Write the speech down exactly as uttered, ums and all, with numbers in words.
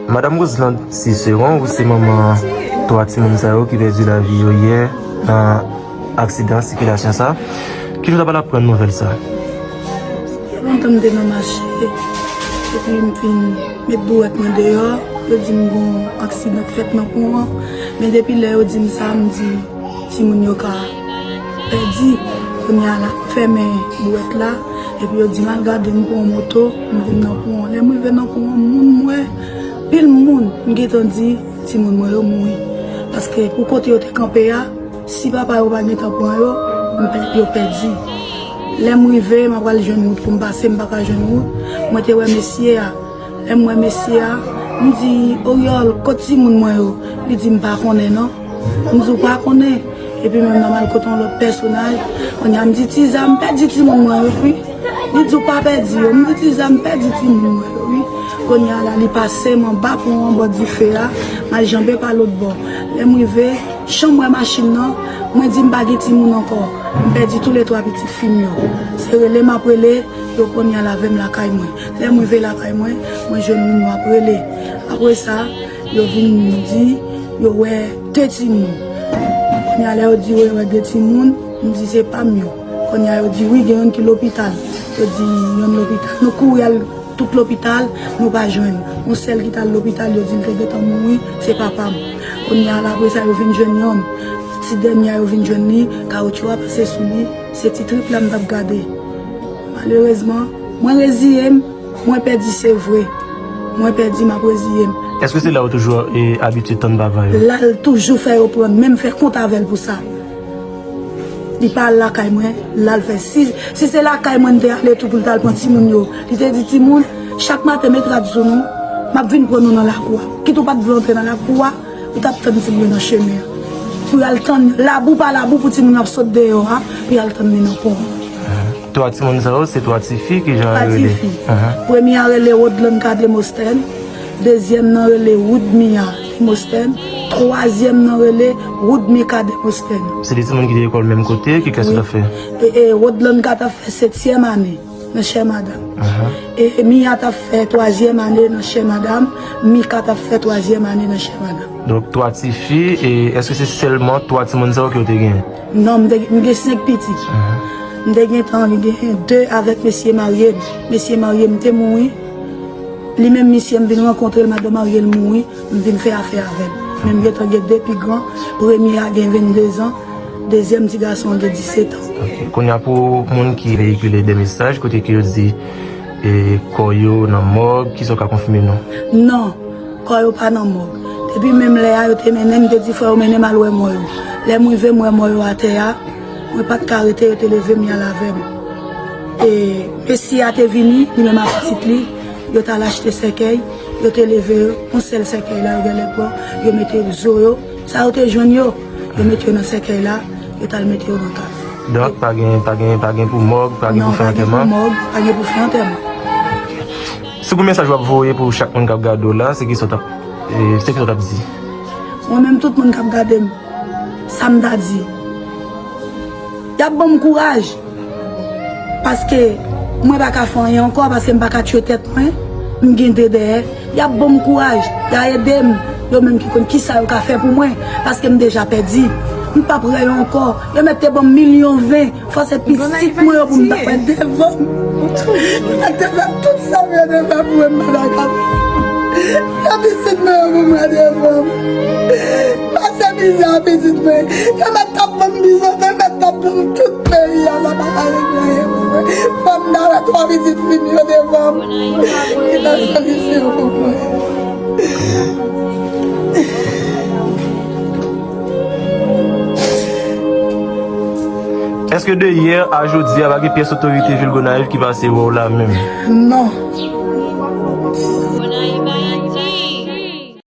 Madanm Roselande Ciceron, ou se manman twa timoun sa yo ki pèdi lavi yo yè nan aksidan sikilasyon sa. Kijan w ta pral aprann nouvèl sa? Fè lontan m te nan mache, epi m fin met bouwèt mwen deyò, yo di m gon aksidan k fèt nan pon an. Men depi lè yo di m sa, m di, timoun yo ka pèdi. Kounye a la, m fèmen bouwèt la, epi yo di m al gade m pran yon moto, m vin nan pon an. Lè m rive nan pon an, moun m wè, pil moun, m gentan di, timoun mwen yo mouri. Paske pou kote yo te kanpe a, si papa yo pa gentan pran yo, m pè-, yo pèdi. Lè m rive, m ap pral jwenn wout pou m pase, m pa ka jwenn wout. Mwen te wè mesye a. Lè m wè mesye a, m di, Oriol, kot timoun mwen yo? Li di, m pa konnen non. M di, ou pa konnen? Epi menm nan m al kote yon lòt pèsonaj. Kounye a m di, Tiza, m pèdi timoun mwen yo, wi. Li di, ou pa pèdi yo? M di, Tiza, m pèdi timoun mwen yo, wi. Kounye a la, li pase m anba pon an bò dife a, m al janbe pa lòt bò. Lè m rive, jan m wè machin nan, mwen di, m pa gen timoun ankò. M pèdi toulètwa pitit fi m yo. Se rele m ap rele, yo pran m y al avè m lakay mwen. Lè m rive lakay mwen, mwen jwenn moun yo ap rele. Apre sa, yo vin di, yo wè de timoun. Kounye a, lè yo di yo wè de timoun, m di, se pa m yo. Kounye a, yo di, wi, gen youn ki lopital. Yo di, youn lopital. Nou kouri al tout lopital, nou pa jwenn. Yon sèl ki t al lopital, yo di l te gentan mouri, se papa m. Kounye a la, apre sa, yo vin jwenn youn. Ti dènye a, yo vin jwenn li, kawotchou a pase sou li, se ti trip la m t ap gade. Malerezman, mwen reziye m, mwen pèdi se vre. Mwen pèdi, m ap reziye m. Èske se la ou toujou, e, abitye tann papa yo? La l toujou fè yo pran m, menm fè kont avè l pou sa. Li pa al lakay mwen, l al fè. Si, si se lakay mwen li te ale tou pou l t al pran timoun yo, li te di, timoun, chak maten met rad sou nou, m ap vin pran nou nan lakou a. Kit ou pa t vle antre nan lakou a, ou t ap tann timoun yo nan chemen an. Pou y al tann, labou pa labou pou timoun yo ap sot deyò a, pou y al tann li nan pon an. Twa timoun sa yo, se twa tifi, kijan yo rele? Twa tifi. Premye a rele Rodlanda Demostèn. Dezyèm nan rele Woodmia Demostèn. Twazyèm nan rele Woodmika Demostèn. Se de timoun ki te lekòl menm kote, ki klas yo t ap fè? E, e, Rodlanda t ap fè setyèm ane nan Chè Madam. E, e Mia t ap fè twazyèm ane nan Chè Madam, Mika t ap fè twazyèm ane nan Chè Madam. Donk, twa tifi, e èske se sèlman twa timoun sa yo ke w te genyen? Non, m te, m gen senk pitit. M te gentan gen de avèk mesye marye m. Mesye marye m te mouri. Li menm misye m vin rankontre l, madanm marye l mouri, m vin fè afè avè l. Men m gentan gen de pi gran, premye a gen vennde zan, dezyèm ti gason an gen disèt an. Ok. Kounye a pou moun ki veyikile de mesaj kote ke yo di, e, kò yo nan mòg, kisa w ka konfime nou? Non, kò yo pa nan mòg. Depi menm lè a, yo te mennen m, te di frè yo mennen m al wè mò yo. Lè m rive, m wè mò yo atè a, mwen pa t ka rete, yo te leve m y al avè m. E mesye a te vini, li menm ak pitit li, yo t al achte sèkèy, yo te leve yon sèl sèkèy la, yo genlè pran, yo mete zo yo, sa yo te jwenn yo, yo mete yo nan sèkèy la, yo t al mete yo nan kay. Donk, pa gen, pa gen, pa gen pou mòg, pa gen pou fè antèman? Non, pa gen pou mòg, pa gen pou fè antèman. Si pou mesaj w ap voye pou chak moun k ap gade w la, se kisa w t ap, e, se kisa w t ap di? Mwen menm, tout moun k ap gade m, sa m ta di, y ap ban m kouraj. Paske mwen pa ka fè anyen ankò, paske m pa ka tchwe tèt mwen, m gen de dèyè. Y ap ban m kouraj, y a ede m. Yo menm ki konn kisa yo ka fè pou mwen, paske m deja pèdi. M p ap wè yo ankò. Yo mèt te ban m milyon ven, fò se pitit mwen yo pou m ta wè devan m. Yo mèt te fè tout sa pou yo te fè pou mwen, m pa ta ka fè. Se pitit mwen yo pou m wè devan m. Pase mizè a pitit mwen. Yo mèt t ap ban m bizòt, yo mèt t ap ban m tout peyi a, sa pa ka regle anyen pou mwen. Fò m ta wè twa pitit fi m yo devan m. Ki ta solisyon pou mwen. Èske de yè a jodi a, pa gen pyès otorite vil Gonayiv ki pase wè w la menm? Non.